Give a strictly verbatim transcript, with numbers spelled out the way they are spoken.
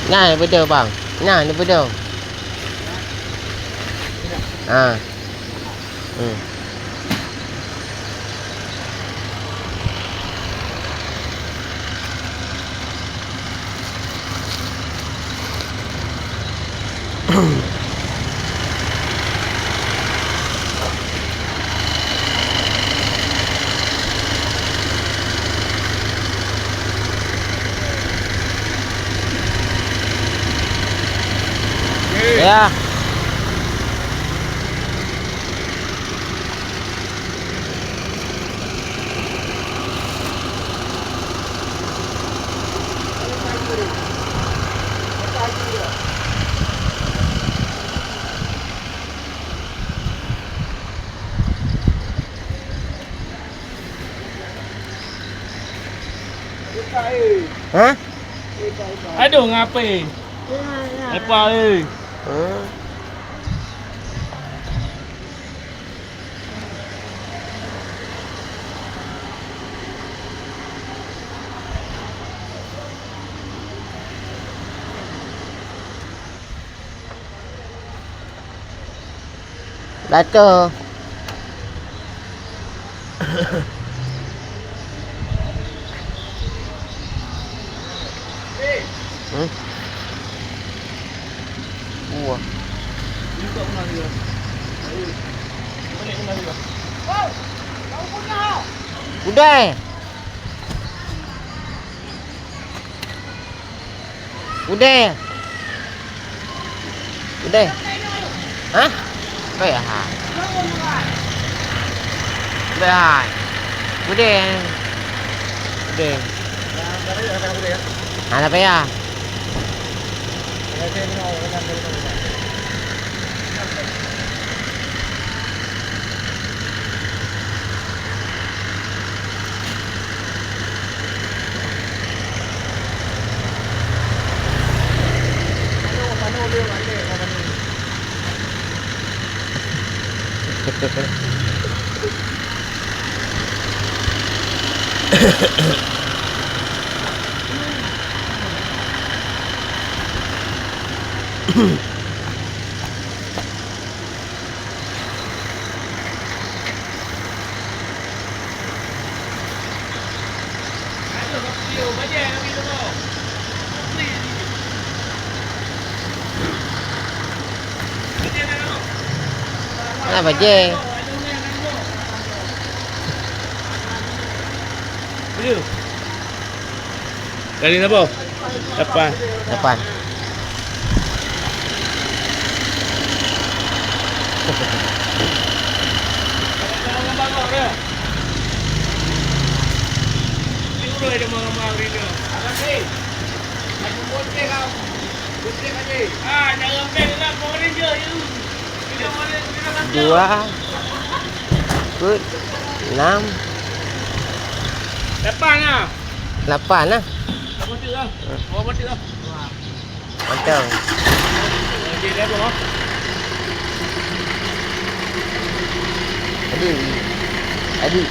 Nyan beudôh, bang. Nyan beudôh. Ha. Hmm. Ya. Ha? Aduh, ngapai? Apa, eh? Ha? Dato. Hmm? Wah. Udai. Udeh. Udeh. Hah? Udeh, ha. Udeh, ha. Udeh. Udeh. Hana payah. Nah, bajèe. Kali na boh? Lapan. Lapan. Dua, peuet, enam. Lapan lah. Lapan lah. Lapan tu lah. Lapan tu lah. Mantap. Okey, dah tu, ha? Adik. Adik.